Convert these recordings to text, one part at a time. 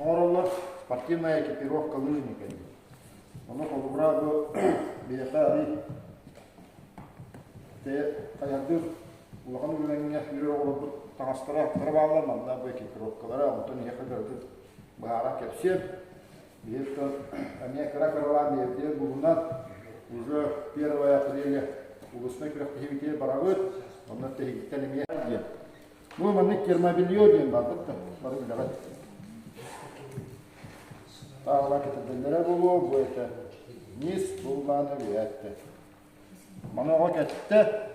оҥороллор, спортивная экипировка лыжника диэн. Ону холобура бу биһиэхэ арый хайардыыр улахан үлэҥҥэ үүрэр оҕолорбут таҥастара аттара бааллар, манна бу экипировкалара, онтон эһиэхэ кыратык быһааран кэпсиэм. Биһиэхэ эмиэ кыра-кыралаан биэрдиэр булунан уже 1 апреля улуснай күрэхтэһиибитигэр барабыт, онно тэһигиттэн эмиэ диэн. Бу маннык термобелье диэн барбыт да, бары билэҕит. Таалла кэтэрдэллэрэ буолуо, бу это низ буллааны биэртэ. Маны оҕо кэттэ.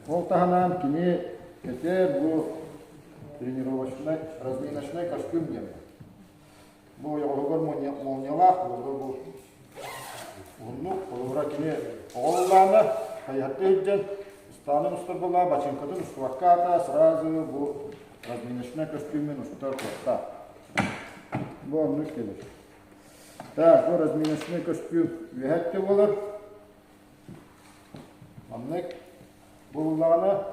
Ол таһынан кини кэтэр бу тренировочнай, разминочнай костюм диэн. Бу ойоҕоһугар молниялаах, буолуо бу уһуннук, холобура кини оҕо ыллаана, хайыһарда сылдьан, ыстаанын устар буоллаҕа, бачыыҥкатын устубакка аата сразу бу разминочнай көстүүмүн устар куоттаах. Бу оннук кэлэр. Так, бу разминочнай көстүүм үөһэ өттө буолар. Маннык булуллаҕына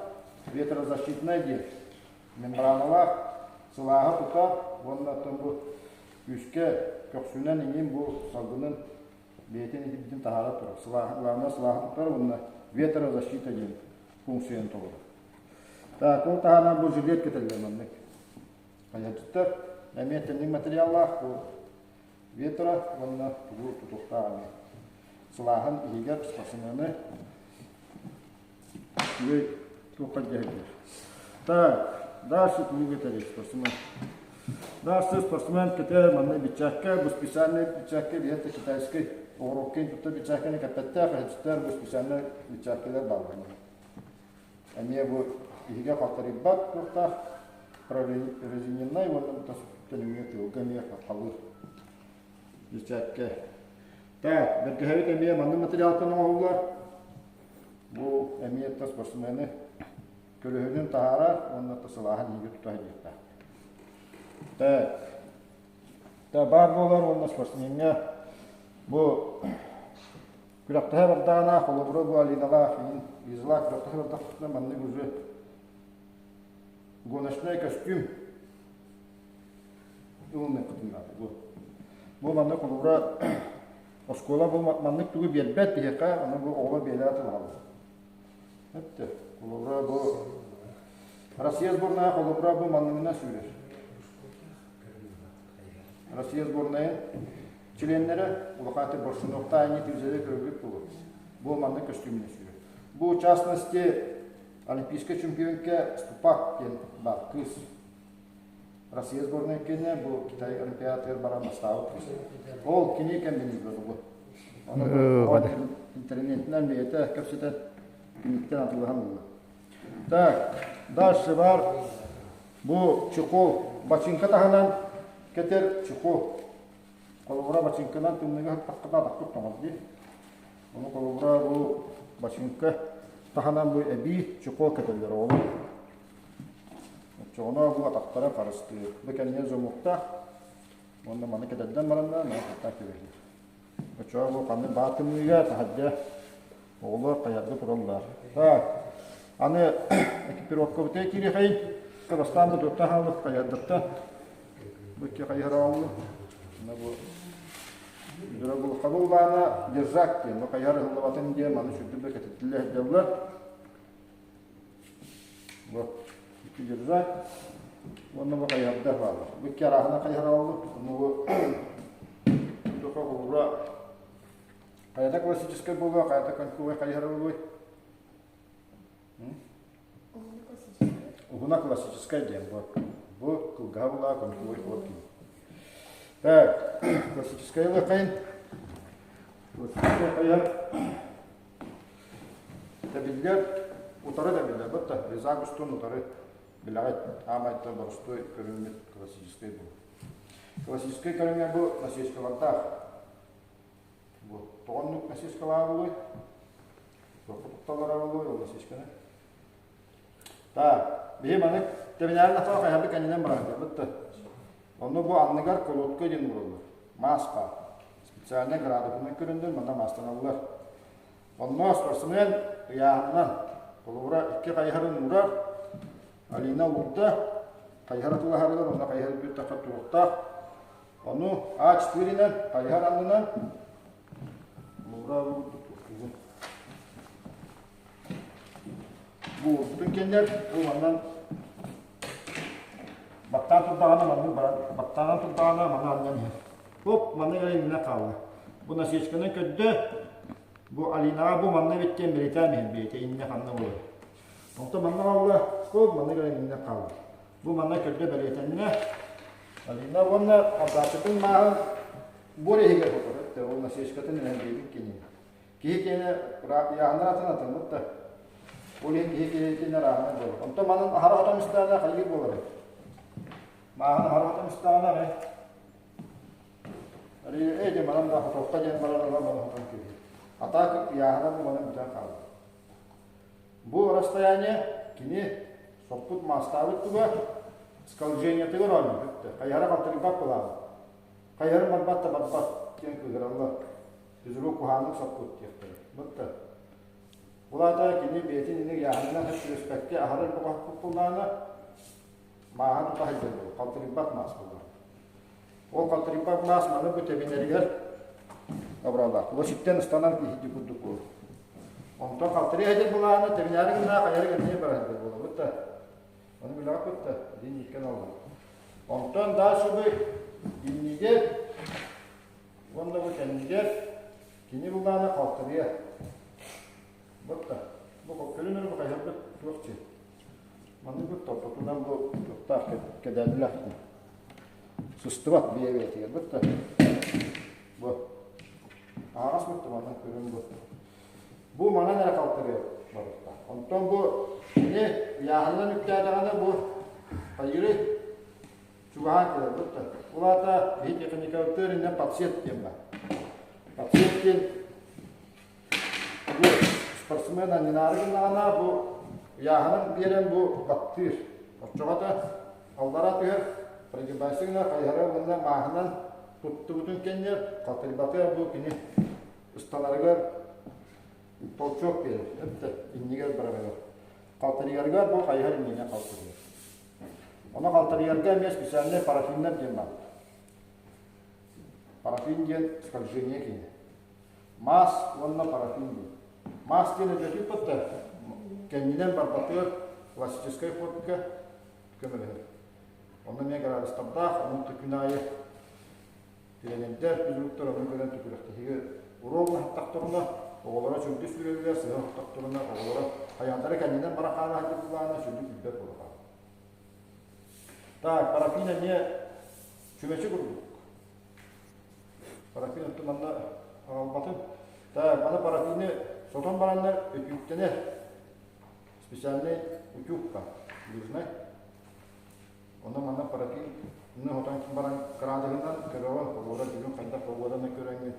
ветрозащитнай диэн мембраналаах сылааһы тутар уонна оттон бу күүскэ көхсүнэн иҥин бу салгынын бэйэтин итибитин таһаара турар. Сылааһы, главное сылааһы тутар уонна ветрозащита диэн функцияны толорор. Так, ол таһынан бу жилет кэтэллэр маннык. Хайатыттар эмиэ тэнник материаллаах бу ветра уонна тугу тутуохтаах эмиэ. Сылааһын иһигэр спортсмены үчүгэй туохха дьэһэллэр. Так, дальше тугу кэтэрий спортсмен? Дальше спортсмен кэтэр манна бичээккэ, бу специальный бичээккэ биһиэхэ китайский оҕуруоккин тутта бичээккэни кэппэттээх, эһэччиттэр бу специальный бичээккэлэр бааллар. Эмиэ бу иһигэ халтарыйбат туохтаах прорезиненнай уонна тас өттүнүҥҥэ тыалга эмиэ халыыр бичээккэ. Так, бэргэһэбит эмиэ маннык материалтан оҥоһуллар. Бу эмиэ тас спортсмены көлөһүнүн таһаарар уонна сылааһын иһигэ тута сылдьыахтаах. Так, та баар буолар уонна спортсмеҥҥа бу күрэхтэһэ бардаҕына, холобура бу Алиналаах, Лизалаах күрэхтэһэ бардахпытына маннык уже гоночнай костюм ылыныахпытын наада. Бу, бу маннык холобура оскуола бу маннык тугу биэрбэт биһиэхэ, ону бу оҕолор бэйэлэрэ атыылаһаллар. Өттө, холобура бу Россия сборная холобура бу манныгынан сүүрэр. Россия сборнайын чилиэннэрэ улахан борсунуохтаах ини түзэри көрбүт буолуо. Бу маннык көстүүмүнэн сүүрэр. Бу в частности олимпийскай чемпионка Ступак диэн баар кыыс. Россия сборнай кэннэ бу Китай олимпиадатыгар баран бастаабыт кыыс. Ол кини кэмбинизбэ бу. Ону интернетинэн бэйэтэ кэпсэтэн киниттэн атыылаһан ылла. Так, дальше бар бу чехол бачыыҥка таһынан кэтэр чехол. Холобура бачыыҥканан тымныыга сыттаххына атахпыт тоҥор дии. Ону холобура бу бачыыҥка таһынан бу эбии чехол кэтэллэр оҕолор. Оччоҕуна бу атахтара харыстыыр. Бу кэннигэр замоктаах уонна маны кэтэрдэн баранна маны кытта кэбиһэр. Оччоҕо бу ханнык баа тымныыга таһырдьа оҕолор хайарга тураллар. Так, аны экипировкабытыгар киириэхэйин. Бастаан бу туттан хаалбыт хайардаттан бу икки хайыһар аҕаллым. Мына бу Дурагулхабыллаана держак диэн, бу хайыһар ыһыллыбатын диэн маны сүрдүк да кэтиттиллэ сылдьаллар. Бу икки держак уонна бу хайыһардар бааллар. Бу икки арааһына хайыһар аҕаллым. Ону бу туха холобура хайата классическай буолуо, хайата коньковай хайыһар буолуой? Уһуна классическай диэн бу. Бу кылгаһа булаа коньковай ход кини. Так, классическай ылыаххайын. Классическай хайыһар Тэбиллэр, утары тэбиллэр, бытта резак устун утары билэҕит, аамайта боростуой көрүҥмүт классическай бу. Классическай көрүҥэ бу насечкалардаах. Бу тоҕо оннук насечкалаах буолуой? Туохха тутталлара буолуой ол насечканы? Так, биһи маны тэбинээрин ахтаах хайабы кэннинэн баран бытта. Онно бу анныгар колодка диэн уураллар. Маас баар. Специальнай градуһунан көрүннэр манна маастаналлар. Онно спортсмен ыйааһынынан, холобура, икки хайыһарын уурар, Алина уурда, хайыһар атылаһарыгар, онно хайыһар бүттэххэ туруохтаах. Ону А4-инэн хайыһар аннынан луура туттугун. Бу урдутун кэннэр бу манан баттаан турдаҕына маннык баран баттаанан турдаҕына манан анньан иһэр. Хоп маннык эрэ иннинэ хаалла. Бу насечканан көрдө бу Алинаҕа бу манна эбит диэн бэлиэтээн иһэр бэйэтэ иннэ ханна буолар. Онтон манна хаалла, хоп маннык эрэ иннинэ хаалла. Бу манна көрдө бэлиэтэннэ. Алина уонна хардааччытын мааһын буор иһигэр хотор. Ол насечкатын иһэн биэбит кини. Киһи киэнэ ыйааһыннар атын атыммыт да. Ол иһин киһи киһитин арааһынан буолар. Онтон манан аһара хотон истэҕинэ хайыы буолар. Мааһын аһара хотон истэҕинэ арай Арый ээ манан да хотуохха диэн баран ылан манан хотон киһи. Атаак ыйааһынан бу манан бүтэн хаалла. Бу расстояние кини соппут маастаабыт туга скольжениетыгар оонньуур бүттэ. Хайыһара халтарыйбат былаана. Хайыһарым барбат да барбат диэн кыыһыраллар. Физрук куһааннык соппут диэхтэрэ. Бытта. Ол аата кини бэйэтин инник ыйааһынынан сөп түбэспэккэ аһарар бөҕөхпүт буоллаҕына мааһа тута сылдьар буолар, халтарыйбат маас буолар. Ол халтарыйбат маас маны бу тэбинэригэр абыраллаах. Бу ситтэн ыстанан киһи курдук буолар. Онтон халтарыйа сылдьар былаана тэбинээри гыннаах хайары гынныы бара сылдьар буолабыт да. Ону билэҕит да, линииккэн алла. Онтон дальше бу иннигэр уонна бу кэннигэр кини былаана халтарыйа. Бутта. Бу көрүн өрө хайһарбыт туох чи. Маннык бут ортотунан бу туохтаах кэдээлилээх сыстыбат бэйэ бэйэтигэр бутта. Бу аһаҕас бутта манан көрүн бу. Бу манан эрэ халтарыа барытта. Онтон бу кини ыйааһынынан үктээтэҕинэ бу хайыры чугаһаан кэлэр бутта. Ол аата биһи техникабытыгар иннэ подсет диэн бар. Подсет диэн Бу спортсмен анньынаары гыннаҕына бу ыйааһынын биэрэн бу баттыыр. Оччоҕо да аллара түһэр прогибайся гына хайыһара уонна мааһынан туттубутун кэннэ халтарыйбатыгар бу кини ыстанарыгар толчок биэрэр эбэтэр иннигэр барарыгар. Халтарыйарыгар бу хайыһар иннинэ халтарыйар. Ону халтарыйарга эмиэ специальнай парафиннар диэн баар. Парафин диэн скольжение кини. Маас уонна парафин диэн. Маас диэн өйдөтүүт да кэннинэн барбатыгар классическай ходка көмөлөһөр. Онно эмиэ градустардаах, онон күн аайы тренердэр, физруктар ону көрөн күрэхтэһиигэ уруок аһаттахтарына, оҕолоро сүрдү сүүрэллэр, сыһа оһохтохторуна оҕолоро хайаандара кэннинэн бара хаала сылдьар сүрдү күүрбэт буола хаалар. Так, парафин эмиэ чүмэчи курдук. Парафин оттон манна аҕалбатым. Так, аны парафины сотон бараннар өтүүктэнэр. Специальный утюг баар, лыжный. Онно манна парафин хотон баран кыраадыһынан көрөҕүн, погода бүгүн хайдах погоданы көрөҥҥүн,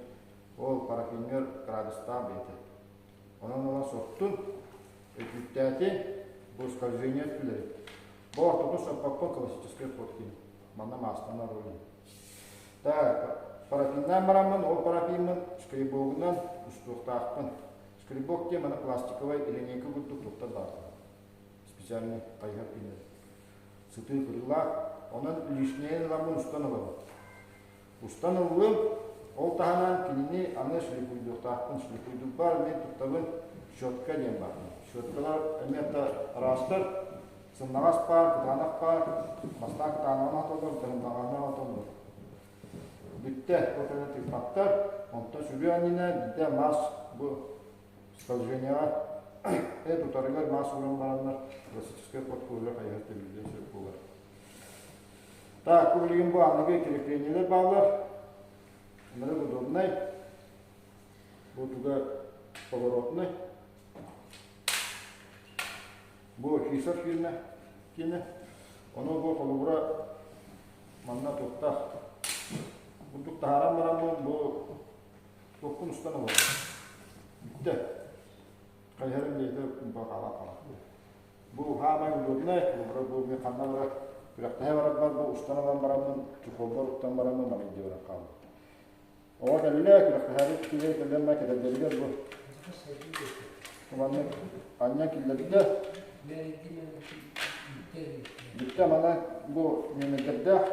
ол парафиҥҥар кыраадыстаах бэйэтэ. Онон ылан соттун, өтүүктээтин, бу скольжение өттүлэри. Бу ортотун соппокко классическай ход кини. Манна маастанар роль. Так, парафиннаан бараммын, ол парафиммын скребогунан устуохтаахпын. Скребок диэн маны пластиковай линейка курдук туттар бааллар. Специальный хайыһар кинилэр. Сытыы кырыылаах. Онон лишнее ыламмын устан ылабын. Устан ыллым, ол таһынан кинини аны шлифуйдуохтаахпын. Шлифуйдуурбар эмиэ туттабын щетка диэн баар. Щеткалар эмиэ да араастар. Сымнаҕас баар, кытаанах баар. Бастаан кытаанаҕын отоллор, дьаһындаҕаһынан отоллор. Бүттэ, ол кэннэ тыыппаттар. Онтон сүрү анньына биирдэ мас бу скольжениеҕа эт утарыгар мас ууран бараннар классическай подкожа хайыһар тэбиллиэн сөп буолар. Так, бу билигин бу аныгы креплениелэр бааллар. Ынырык удобнай. Бу туга поворотный. Бу Фисов фирма киэнэ. Ону бу холобура манна туохтаах курдук таһааран бараммын бу туохпун устан олордум. Бүттэ. Хайыһарым бэйэтэ баҕалаах хаалар. Бу хаамай удобнай, холобура бу мен ханна барар күрэхтэһэ барарбар бу устан ылан бараммын, чехолбар уктан бараммын маны илдьэ баран хааллым. Оҕо кэллэ, күрэхтэһээри киһи кэллэн да кэтэрдэригэр бу маннык анньан киллэрдэ. Бүттэ мана бу нүөмэрдэрдээх.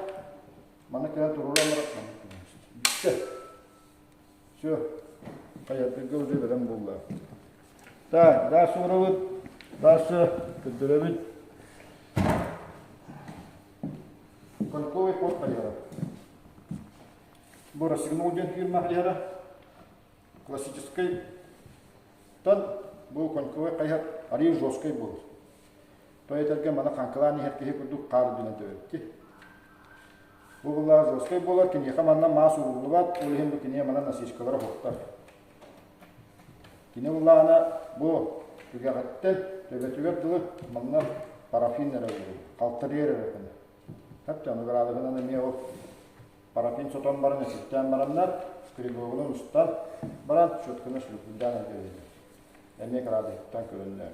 Манна кэлэн туруоран баран Бүттэ. Все. Хайатырга уже бэлэм буолла. Так, дальше уурабыт. Дальше көрдөрөбүт. Коньковый ход хайара. Бу Росигнал диэн фирма хайара. Классическай тан бу коньковый хайар арыый жесткай буолар. То этэргэ маны хаҥкылаан иһэр киһи курдук хаар үрдүнэн төбөттү. Бу былаа жесткай буолар, киниэхэ манна маас ууруллубат, ол иһин бу киниэ манна насечкалара хоттор. Кини былаана бу түгэҕиттэн төбөтүгэр дылы манна парафин эрэ ууруллар, халтарыйар эрэ гына. Хапта ону градуһунан эмиэ ол парафин сотон баран өсүттээн бараннар, скребогунан устан баран щетканы шлюпундаан кэбиһэллэр. Эмиэ градуһуттан көрөннөр.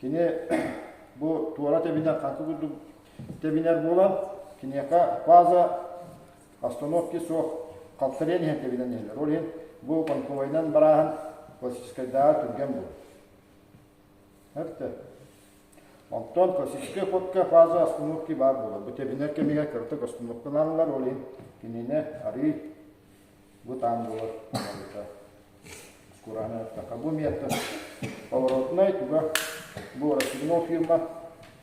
Кини бу туора тэбинэр хаҥкы курдук тэбинэр буолан, киниэхэ фаза остановки суох халтарыйан иһэн тэбинэн иһэллэр. Ол иһин бу конковайынан барааһын классическайдааҕар түргэн буолар. Эптэ. Онтон классическай ходка фаза остановки баар буолар. Бу тэбинэр кэмигэр кыратык остановкаланаллар, ол иһин кинини арыый Бу таан буолар барыта скураһынан эттэххэ. Бу метод поворотнай туга бу Росигнал фирма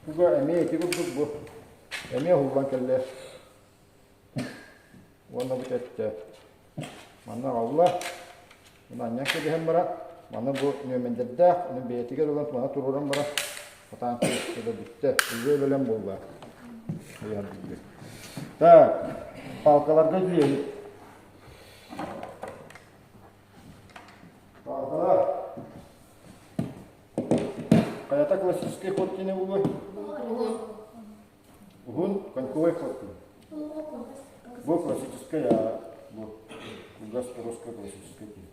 туга эмиэ ити курдук бу эмиэ уһуллан кэллэ. Уонна бу тэттэ. Манна аҕалла. Манньан кэбиһэн баран, маны бу нүөмэндэрдээх, ону бэйэтигэр ылан маны туруоран баран, хатаан кэбистэ бүттэ. Үлэ бэлэм буолла. Так, палкаларга киирэбит. Палкалар. Хайата классический ход диэн буолуой? Уһун коньковый ход диэн. Бу классический, а бу кугас русская классическая диэн.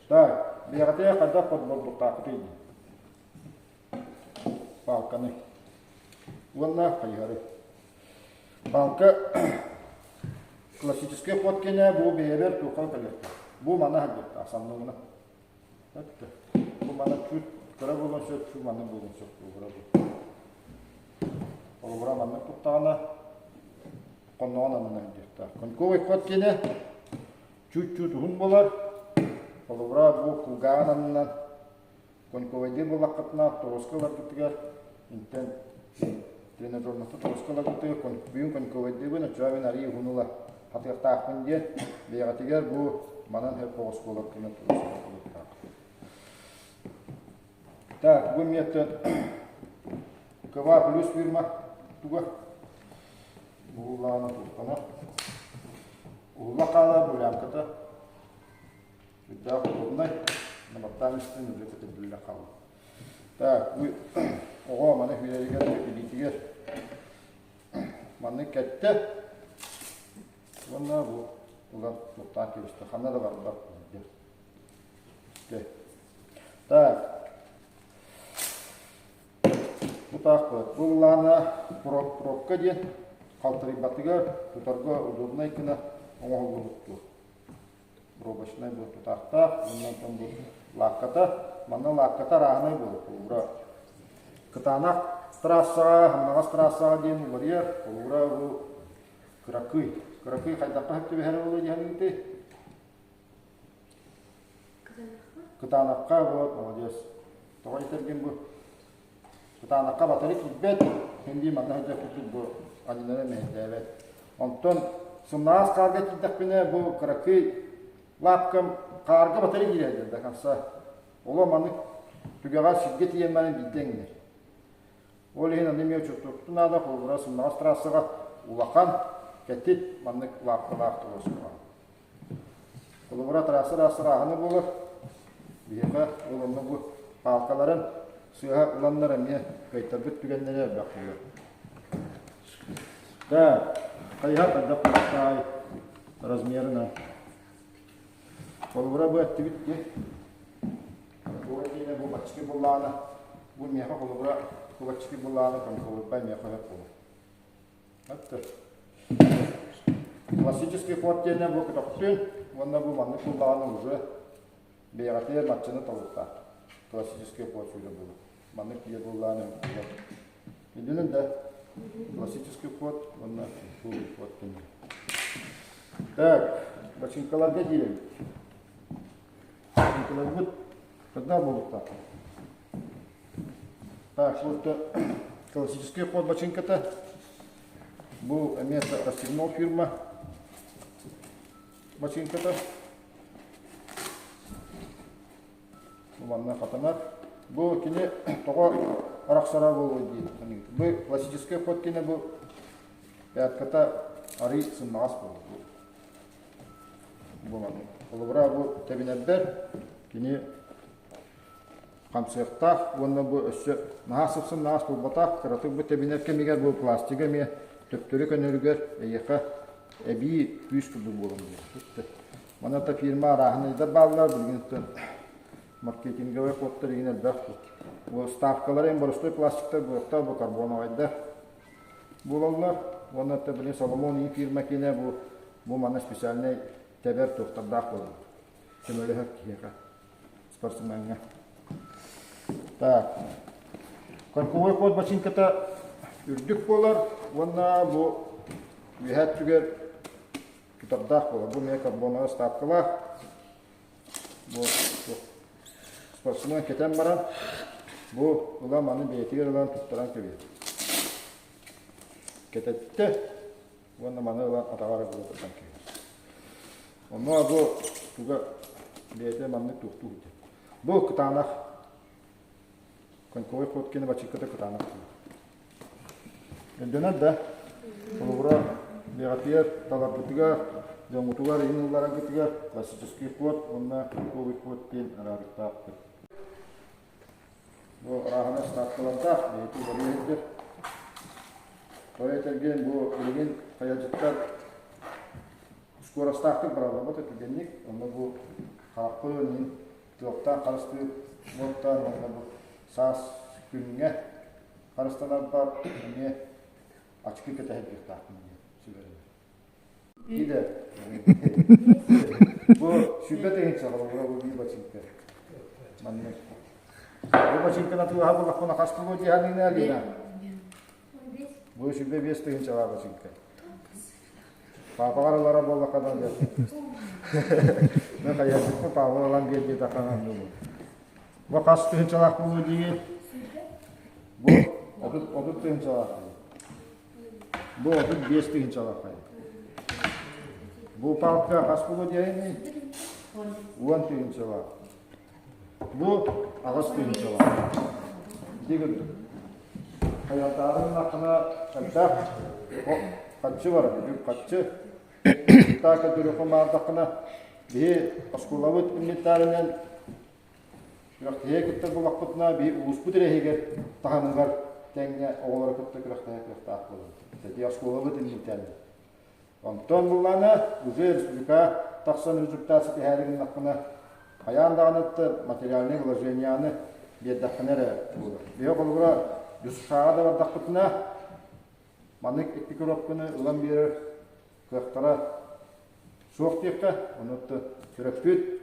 Так, бэйэҕитигэр хайдах ход буолбуттаахпытый диэн. Палканы уонна хайыһары. Палка классическай ход кэнэ бу бэйэбэр туохха кэлиэхтээх. Бу мана сылдьыахтаах самныбына. Бу мана чуть кыра буолуон сөп, чуть маннык буолуон сөп холобура бу. Холобура маннык туттаҕына хонноҕун аннынан сылдьыахтаах. Коньковый ход кэнэ чуть-чуть уһун буолар. Холобура бу кулгааҕын аннынан Коньковайдыыр буоллаххытына, торуоска ыларгытыгар интэн тренажернахта торуоска ыларгытыгар бүгүн коньковайдыыбын, оччоҕо мин арыый уһун ыла хатыахтаахпын диэн бэйэҕитигэр бу манан хөп оҕус буолар гына торуоска ылыахтаах. Так, бу метод КВА плюс фирма туга уһуллаҕына туохтана уһулла хаалар бу лямката Сүрдээх удобнай, баттаан истэн үлэ көтүрдүллэ хаалла. Так, бу оҕо маны хүлэригэр илиитигэр маннык кэттэ уонна бу ылан туохтаан кэбистэ ханна да барбат диэн. Так, бу таах бу былаана пробка диэн халтарыйбатыгар тутарга удобнай гына оҥоһуллубут туох. Пробочнай буол тутаахтаах, уонна онтон бу лаакката, манна лаакката арааһынай буолар, холобура кытаанах трассаҕа, хамнаҕас трассаҕа диэн уларыйар, холобура бу кыракый, кыракый хайдахха сөп түбэһэрэ буолуо дии саныыгытый? Кытаанахха вот молодец. Тоҕо этэргин бу Кытаанахха батары киирбэт, син биир манна сылдьар курдук бу анньынара мэһэйдээбэт. Онтон сымнаҕас хаарга киирдэхпинэ бу кыракый лаапкам хаарга батары киирэр до конца. Оло маннык түгэҕэр сиргэ тиийэн баран биирдэ иҥнэр. Ол иһин аны эмиэ учуоттуохпутун наада, холобура сымнаҕас трассаҕа улахан, кэтит маннык лаапкалаах туруоскаҕа. Холобура, трасса ырааһына буолар. Биһиэхэ ол онно бу палкаларын сыыһа ыланнар эмиэ кыайтарбыт түгэннэрэ элбэх буолар. Так, хайыһар хайдах таай размерынан. Холобура бу эттибит ди. Бу диэнэ бу баччыки буллаана. Бу миэхэ холобура бу баччыки буллаана контроллурбай миэхэ сөп буолар. Классический ход диэнэ бу көтөхтүн уонна бу маннык буллаҕына уже бэйэҕитигэр маччаны толуктаах. Классический ход сүүрэ буолар. Маннык тиийэ буллаҕына Өйдөнөн да. Классический ход уонна коньковый ход диэн. Так, бачыыҥкаларга киирэбит. Бачыыҥкаларбыт когда буолуохтаах? Так, вот классический ход бачыыҥката. Бу эмиэ Росигнал фирма бачыыҥката. Бу манна хатанар. Бу кини тоҕо арахсара буолуой дии саныыбыт. Бу классическай ход кини бу пятката арый сымнаҕас буолар. Бу маннык. Холобура бу тэбинэрбэр кини хамсыахтаах уонна бу өссө наһаа сып-сымнаҕас буолбатах, кыратык бу тэбинэр кэмигэр бу пластига эмиэ төптөрү көнөрүгэр эйиэхэ эбии күүс курдук буолан биэрэр. Манна фирма арааһынайдар бааллар, билигин маркетинговай кодтар игин элбэх. Бу ставкалара эн боростуой пластиктар буолуохтаах, бу карбоновайдар буолаллар. Уонна билигин Соломон и фирма киэнэ бу бу манна специальнай тэбэр туохтардаах буолар. Көмөлөһөр киһиэхэ, спортсмеҥҥа. Так. Коньковой код бачыыҥката үрдүк буолар уонна бу үөһээ өттүгэр тутардаах буолар. Бу эмиэ карбоновай ставкалаах. Бу спортсмен кэтэн баран, бу ылан маны бэйэтигэр ылан туттаран кэбиһэр. Кэтэттэ уонна маны ылан атаҕар ыла тутан кэбиһэр. Онно бу туга бэйэтэ маннык туохтуур диэн. Бу кытаанах коньковой ход кини бачыыкката кытаанах. Өйдөнөр да, холобура, бэҕэтигэр, таларбытыгар, дьоммутугар иһин ыллараргытыгар классический ход уонна коньковый ход диэн араарыктаахпыт. Бу арааһына ставкалардаах, бэйэтэ уларыйа сылдьар. Тоҕо этэргин, бу билигин хайадьыттар скоростаахтык бараллар түргэнник, онно бу харахпын иһин тыалтан харыстыыр уоттан уонна бу саас күҥҥэ харыстанарбар эмиэ ачыкы кэтэһэргиэхтаахпын диэн сүбэлэнэр. Иде. Бу 120 тыһыынча холобура бу биир бачыыҥка. Маннык. Бу бачыыҥканы атыылаһа буоллахпына хас буолуо дии саныына Алина? Бу 105 тыһыынчалаах бачыыҥка. Паапаҕар ылара буоллаххына дьэ. Мен хайыахпын Павел ылан биэр диэтэххэ буолуо. Бу хас тыһыынчалаах буолуо диигин? Бу 30 тыһыынчалаах буолуо. Бу 35 тыһыынчалаах Бу палка хас буолуо диэһиний? 10 тыһыынчалаах. Бу 8 тыһыынчалаах. Ити курдук. Хайатааҕын ыллаххына элбэх харчы барар, үп харчы. Так көрдөрүөххэ баардаххына, биһи оскуолабыт инвентарынан күрэхтэһиэ кытта булахпытына, биһи улууспут эрэһигэр таһымыгар тэҥҥэ оҕолору кытта күрэхтэһэ кыахтаах буолабыт. Ити оскуолабыт инвентарынан. Онтон буллаана уже республика тахсан результат ситиһээри гыннахпына, хайаан даҕаны материальнай вложенияны биэрдэххинэ эрэ буолар. Биһи холобура ДЮСШ-ҕа да бардахпытына, маннык икки коробканы ылан биэрэр кыахтара суох диэххэ, онон төрөппүт.